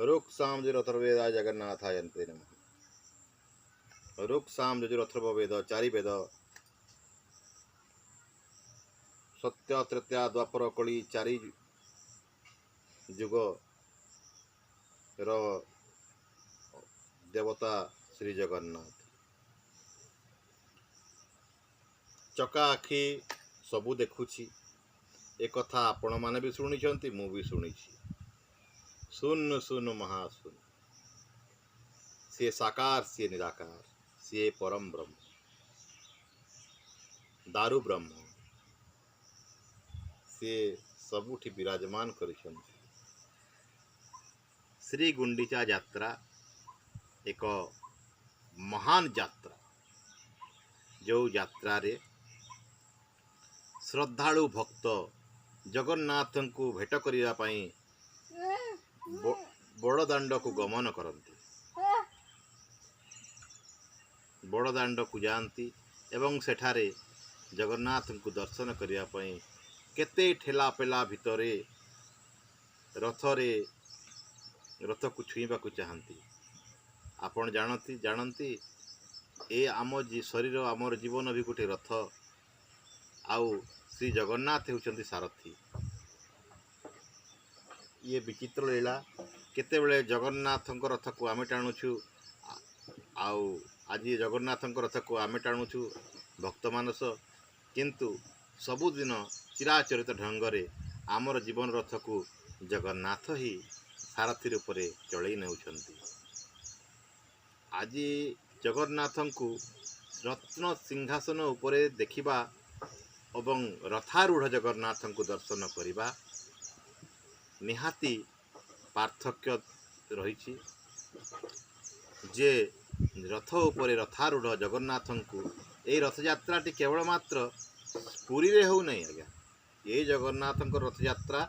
ଋକ୍ ସାମ ଯଜୁର୍ ଅଥର୍ବ ବେଦାୟ ଜଗନ୍ନାଥାୟ ନମଃ। ଋକ୍ ସାମ ଯଜୁର୍ ଅଥର୍ବ ବେଦ, ଚାରି ବେଦ, ସତ୍ୟ, ତ୍ରେତୟା, ଦ୍ୱାପର, କଳି, ଚାରି ଯୁଗର ଦେବତା ଶ୍ରୀ ଜଗନ୍ନାଥ। ଚକା ଆଖି ସବୁ ଦେଖୁଛି, ଏ କଥା ଆପଣମାନେ ବି ଶୁଣିଛନ୍ତି, ମୁଁ ବି ଶୁଣିଛି। ଶୂନ୍ୟ ଶୂନ୍ୟ ମହାଶୂନ୍ୟ, ସିଏ ସାକାର, ସିଏ ନିରାକାର, ସିଏ ପରମ ବ୍ରହ୍ମ, ଦାରୁ ବ୍ରହ୍ମ, ସିଏ ସବୁଠି ବିରାଜମାନ କରିଛନ୍ତି। ଶ୍ରୀ ଗୁଣ୍ଡିଚା ଯାତ୍ରା ଏକ ମହାନ ଯାତ୍ରା, ଯେଉଁ ଯାତ୍ରାରେ ଶ୍ରଦ୍ଧାଳୁ ଭକ୍ତ ଜଗନ୍ନାଥଙ୍କୁ ଭେଟ କରିବା ପାଇଁ ବଡ଼ଦାଣ୍ଡକୁ ଗମନ କରନ୍ତି, ବଡ଼ଦାଣ୍ଡକୁ ଯାଆନ୍ତି ଏବଂ ସେଠାରେ ଜଗନ୍ନାଥଙ୍କୁ ଦର୍ଶନ କରିବା ପାଇଁ କେତେ ଠେଲାପେଲା ଭିତରେ ରଥରେ ରଥକୁ ଛୁଇଁବାକୁ ଚାହାନ୍ତି। ଆପଣ ଜାଣନ୍ତି ଏ ଆମ ଶରୀର, ଆମର ଜୀବନ ବି ଗୋଟେ ରଥ, ଆଉ ଶ୍ରୀ ଜଗନ୍ନାଥ ହେଉଛନ୍ତି ସାରଥୀ। ଇଏ ବିଚିତ୍ର ଲୀଳା। କେତେବେଳେ ଜଗନ୍ନାଥଙ୍କ ରଥକୁ ଆମେ ଟାଣୁଛୁ, ଆଉ ଆଜି ଜଗନ୍ନାଥଙ୍କ ରଥକୁ ଆମେ ଟାଣୁଛୁ ଭକ୍ତମାନସ, କିନ୍ତୁ ସବୁଦିନ ଚିରାଚରିତ ଢଙ୍ଗରେ ଆମର ଜୀବନ ରଥକୁ ଜଗନ୍ନାଥ ହିଁ ସାରଥୀ ରୂପରେ ଚଳେଇ ନେଉଛନ୍ତି। ଆଜି ଜଗନ୍ନାଥଙ୍କୁ ରତ୍ନ ସିଂହାସନ ଉପରେ ଦେଖିବା ଏବଂ ରଥାରୂଢ଼ ଜଗନ୍ନାଥଙ୍କୁ ଦର୍ଶନ କରିବା ନିହାତି ପାର୍ଥକ୍ୟ ରହିଛି। ଯେ ରଥ ଉପରେ ରଥାରୂଢ଼ ଜଗନ୍ନାଥଙ୍କୁ, ଏଇ ରଥଯାତ୍ରାଟି କେବଳ ମାତ୍ର ପୁରୀରେ ହେଉନାହିଁ ଆଜ୍ଞା, ଏଇ ଜଗନ୍ନାଥଙ୍କ ରଥଯାତ୍ରା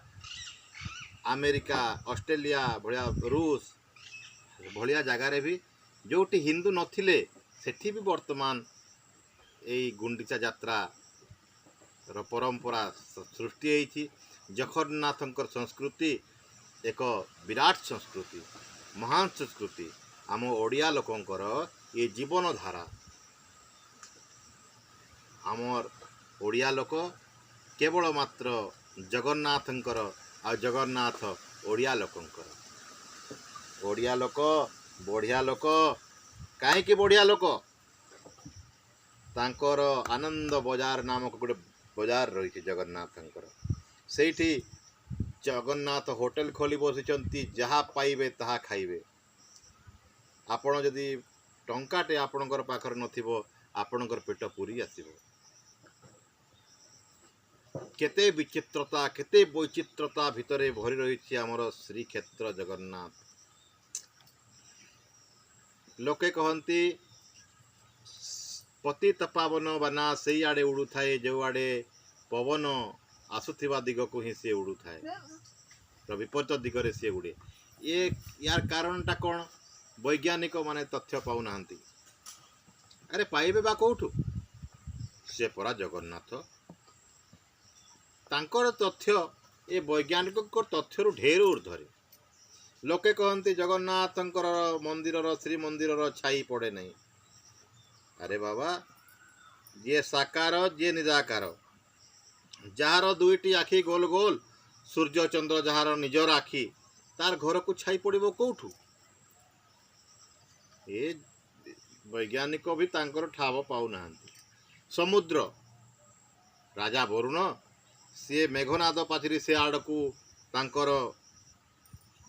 ଆମେରିକା, ଅଷ୍ଟ୍ରେଲିଆ ଭଳିଆ, ରୁଷ ଭଳିଆ ଜାଗାରେ ବି, ଯେଉଁଠି ହିନ୍ଦୁ ନଥିଲେ ସେଠି ବି ବର୍ତ୍ତମାନ ଏଇ ଗୁଣ୍ଡିଚା ଯାତ୍ରାର ପରମ୍ପରା ସୃଷ୍ଟି ହେଇଛି। ଜଗନ୍ନାଥଙ୍କର ସଂସ୍କୃତି ଏକ ବିରାଟ ସଂସ୍କୃତି, ମହାନ ସଂସ୍କୃତି। ଆମ ଓଡ଼ିଆ ଲୋକଙ୍କର ଏ ଜୀବନଧାରା। ଆମର ଓଡ଼ିଆ ଲୋକ କେବଳ ମାତ୍ର ଜଗନ୍ନାଥଙ୍କର, ଆଉ ଜଗନ୍ନାଥ ଓଡ଼ିଆ ଲୋକଙ୍କର। ଓଡ଼ିଆ ଲୋକ ବଢ଼ିଆ ଲୋକ। କାହିଁକି ବଢ଼ିଆ ଲୋକ? ତାଙ୍କର ଆନନ୍ଦ ବଜାର ନାମକ ଗୋଟେ ବଜାର ରହିଛି ଜଗନ୍ନାଥଙ୍କର। ସେଇଠି ଜଗନ୍ନାଥ ହୋଟେଲ ଖୋଲି ବସିଛନ୍ତି, ଯାହା ପାଇବେ ତାହା ଖାଇବେ। ଆପଣ ଯଦି ଟଙ୍କାଟେ ଆପଣଙ୍କର ପାଖରେ ନଥିବ, ଆପଣଙ୍କର ପେଟ ପୁରି ଆସିବ। କେତେ ବିଚିତ୍ରତା, କେତେ ବୈଚିତ୍ରତା ଭିତରେ ଭରି ରହିଛି ଆମର ଶ୍ରୀକ୍ଷେତ୍ର ଜଗନ୍ନାଥ। ଲୋକେ କହନ୍ତି ପତିତ ପାବନ ବାନା ସେଇଆଡ଼େ ଉଡ଼ୁଥାଏ, ଯେଉଁଆଡ଼େ ପବନ ଆସୁଥିବା ଦିଗକୁ ହିଁ ସିଏ ଉଡ଼ୁଥାଏ, ତ ବିପରୀତ ଦିଗରେ ସିଏ ଉଡ଼େ। ୟାର କାରଣଟା କ'ଣ? ବୈଜ୍ଞାନିକ ମାନେ ତଥ୍ୟ ପାଉନାହାନ୍ତି। ଆରେ ପାଇବେ ବା କେଉଁଠୁ? ସେ ପରା ଜଗନ୍ନାଥ, ତାଙ୍କର ତଥ୍ୟ ଏ ବୈଜ୍ଞାନିକଙ୍କ ତଥ୍ୟରୁ ଢେର ଉର୍ଦ୍ଧ୍ୱରେ। ଲୋକେ କହନ୍ତି ଜଗନ୍ନାଥଙ୍କର ମନ୍ଦିରର, ଶ୍ରୀମନ୍ଦିରର ଛାଇ ପଡ଼େ ନାହିଁ। ଆରେ ବାବା, ଯିଏ ସାକାର, ଯିଏ ନିରାକାର, ଯାହାର ଦୁଇଟି ଆଖି ଗୋଲ ଗୋଲ, ସୂର୍ଯ୍ୟ ଚନ୍ଦ୍ର ଯାହାର ନିଜର ଆଖି, ତାର ଘରକୁ ଛାଇ ପଡ଼ିବ କେଉଁଠୁ? ଏ ବୈଜ୍ଞାନିକ ବି ତାଙ୍କର ଠାବ ପାଉନାହାନ୍ତି। ସମୁଦ୍ର ରାଜା ବରୁଣ, ସିଏ ମେଘନାଦ ପାଚେରୀ ସେ ଆଡ଼କୁ ତାଙ୍କର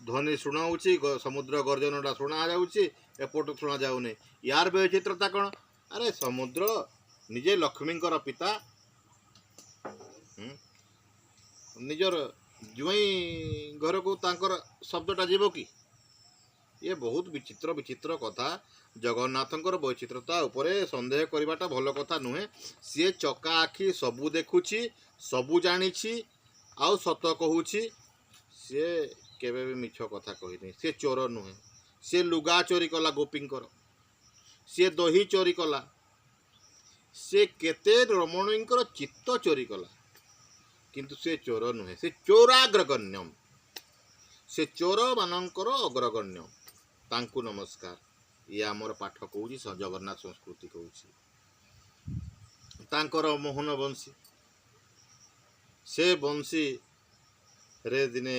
ଧ୍ୱନି ଶୁଣାଉଛି, ସମୁଦ୍ର ଗର୍ଜନଟା ଶୁଣାଯାଉଛି, ଏପଟୁ ଶୁଣାଯାଉନି। ୟାର ବୈଚିତ୍ରତା କ'ଣ? ଆରେ ସମୁଦ୍ର ନିଜେ ଲକ୍ଷ୍ମୀଙ୍କର ପିତା, ନିଜର ଜ୍ୱାଇଁ ଘରକୁ ତାଙ୍କର ଶବ୍ଦଟା ଯିବ କି? ଇଏ ବହୁତ ବିଚିତ୍ର ବିଚିତ୍ର କଥା। ଜଗନ୍ନାଥଙ୍କର ବୈଚିତ୍ରତା ଉପରେ ସନ୍ଦେହ କରିବାଟା ଭଲ କଥା ନୁହେଁ। ସିଏ ଚକା ଆଖି ସବୁ ଦେଖୁଛି, ସବୁ ଜାଣିଛି, ଆଉ ସତ କହୁଛି। ସିଏ କେବେ ବି ମିଛ କଥା କହିନି। ସିଏ ଚୋର ନୁହେଁ। ସିଏ ଲୁଗା ଚୋରି କଲା ଗୋପୀଙ୍କର, ସିଏ ଦହି ଚୋରି କଲା, ସେ କେତେ ରମଣୀଙ୍କର ଚିତ୍ତ ଚୋରି କଲା, କିନ୍ତୁ ସେ ଚୋର ନୁହେଁ। ସେ ଚୋରାଗ୍ରଗଣ୍ୟମ, ସେ ଚୋରମାନଙ୍କର ଅଗ୍ରଗଣ୍ୟ, ତାଙ୍କୁ ନମସ୍କାର। ଇଏ ଆମର ପାଠ କହୁଛି, ଜଗନ୍ନାଥ ସଂସ୍କୃତି କହୁଛି। ତାଙ୍କର ମୋହନ ବଂଶୀ, ସେ ବଂଶୀରେ ଦିନେ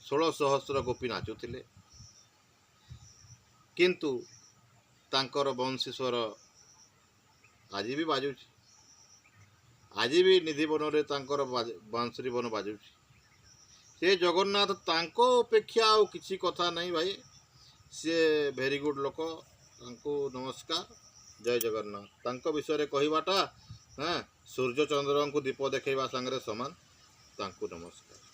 16 ସହସ୍ର ଗୋପୀ ନାଚୁଥିଲେ, କିନ୍ତୁ ତାଙ୍କର ବଂଶୀ ସ୍ୱର ଆଜି ବି ବାଜୁଛି। ଆଜି ବି ନିଧିବନରେ ତାଙ୍କର ବାଂଶୁରୀ ବନ ବାଜୁଛି। ସେ ଜଗନ୍ନାଥ, ତାଙ୍କ ଅପେକ୍ଷା ଆଉ କିଛି କଥା ନାହିଁ ଭାଇ। ସିଏ ଭେରି ଗୁଡ଼୍ ଲୋକ, ତାଙ୍କୁ ନମସ୍କାର, ଜୟ ଜଗନ୍ନାଥ। ତାଙ୍କ ବିଷୟରେ କହିବାଟା ହଁ ସୂର୍ଯ୍ୟ ଚନ୍ଦ୍ରଙ୍କୁ ଦୀପ ଦେଖାଇବା ସାଙ୍ଗରେ ସମାନ। ତାଙ୍କୁ ନମସ୍କାର।